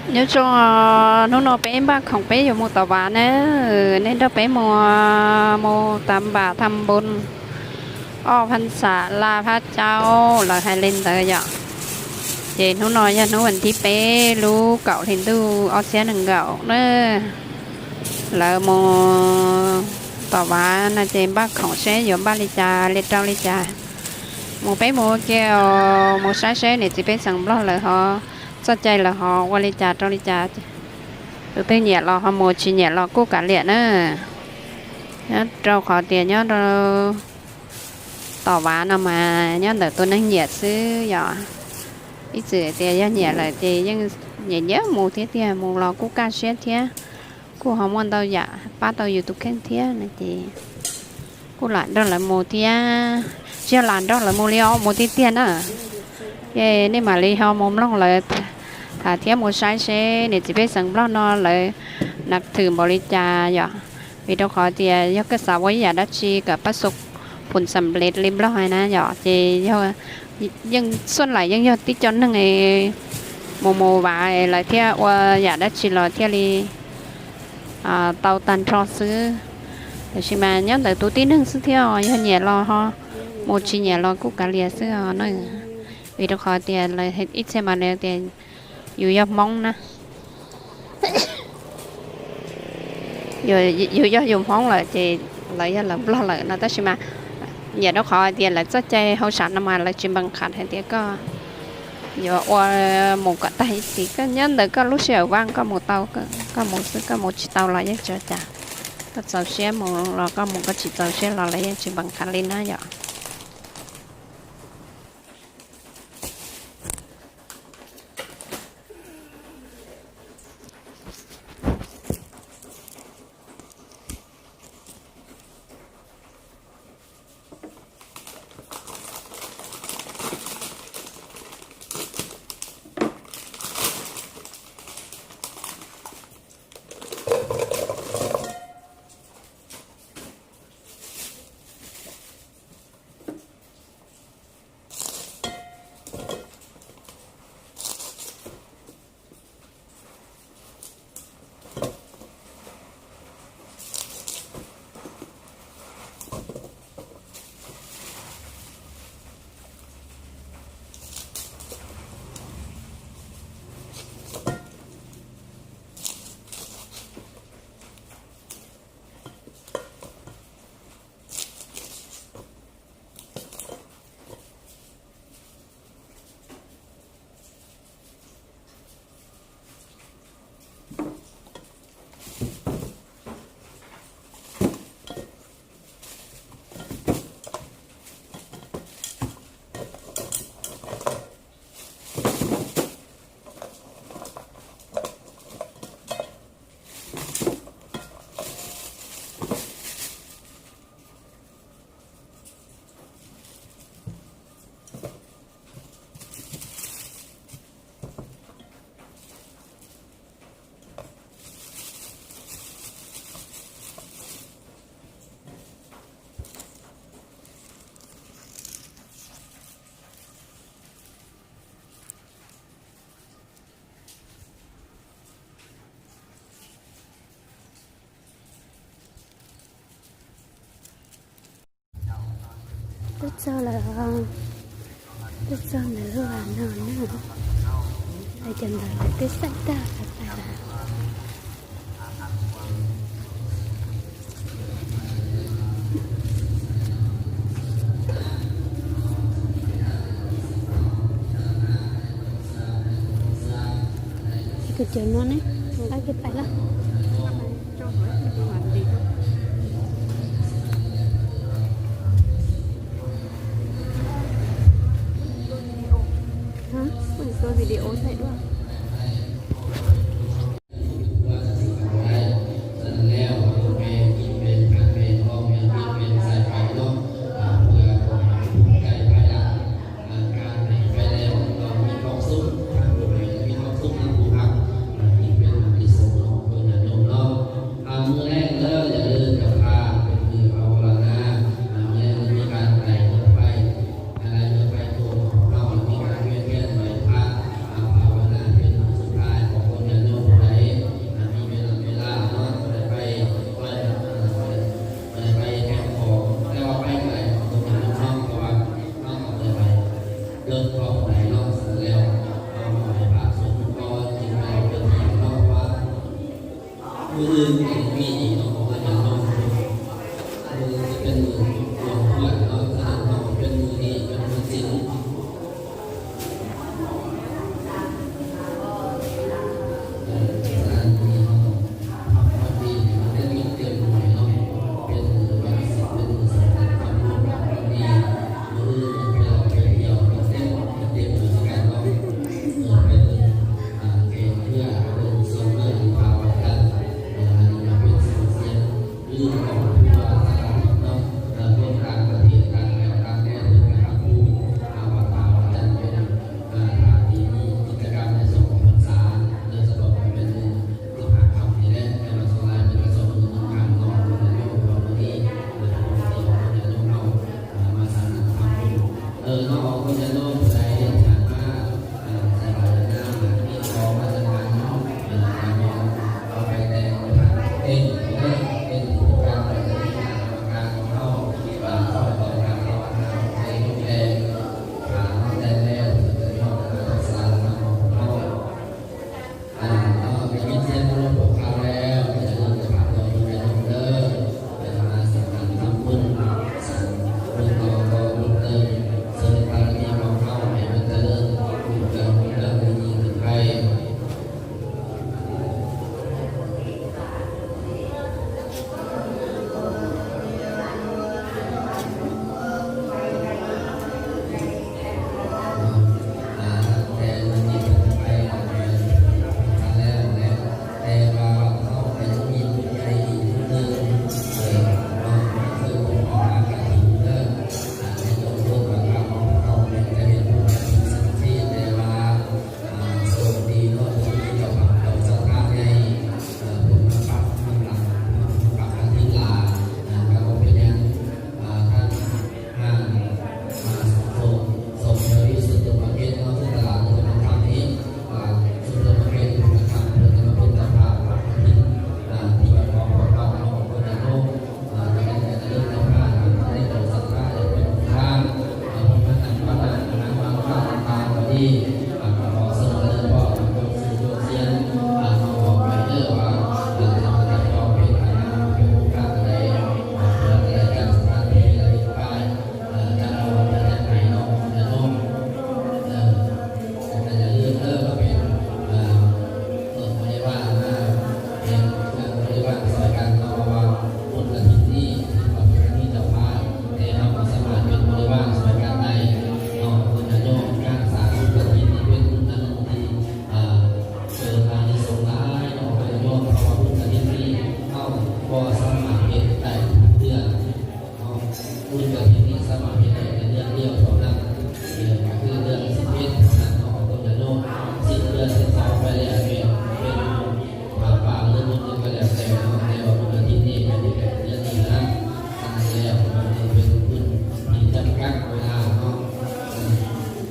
Nyob zoo, hnub no peb npaj khoom peb yuav mus tom vav na, nej nrog peb mus, mus tam npam tham npun ob phab xav laj phab caub lawv hais li ntawd yom. Ces hnub no yog hnub vas thib peb lub kaum hli ntuj ob txhiab nees nkaum na, lawv mus tom vav no ces npaj khoom seb yuav npaj li cas li rau li cas. Mus peb mus ua ke, mus saib seb niam txiv pej xeem Nplog lawv ho txoj cai lawv ho ua li cas rau li cas. Tus twg nyiam los ho mus, tsis nyiam los kuj kav liam na. Nyob rau qhov tias nyob rau tom vav no mas nyob ntawm tus neeg nyiam xwb yom. Ib txwm tias yog nyiam lawm ces yeej nyiam nyiam mus thiab tiag, mus los kuj kaj siab thiab, kuj ho muaj ntau yam pab tau yus tus kheej thiab no ces kuj lam nrog lawv mus thiab. Tsis yog lam nrog lawv mus li os, mus tiag tiag na. Ces nej mam li ho mus mloog lawv tham thiab mus saib seb niam txiv pej xeem Nplog no lawv nas thwm npaum li cas yom. Vim rau qhov tias yog koj xav ua ib yam dab tsi kom pab xu phum xam lev li Nplog hais na yom, ces yeej xuaj laim yeej yog tib co neeg mus mus vav lawv thiaj ua yam dab tsi los thiaj li tau tag nrho xwb. Tab sis mas nyob ntawm tus tib neeg xwb thiab, yog nyiam los ho mus, tsis nyiam los kuj kav liam xwb os na. Vim rau qhov tias lawv ib txhia mas lawv tias yus yog Hmoob na, yus yog yus Hmoob lawm ces lawv yog lawv Nplog lawm no, tab sis mas nyiam rau qhov tias lawv txoj cai hauj sam no mas lawv tsis npees qhas hais tias koj yuav ua mus kom tag ib txhis, koj nyob ntawm koj lub sij hawm vaj koj mus tau, koj mus xwb, koj mus tsis tau los yeej tsis ua cas. Koj txaus siab mus los koj mus, koj tsis txaus siab los lawv yeej tsis npees qhas li na yom. Tuaj txog lawm, tuaj txog ntawm lub vas no na, lawv cov ntawd lawv twb xaim tag lawv pais lawm. Tus cawv no ne, nqa kiag pais lawm. Tus me nyuam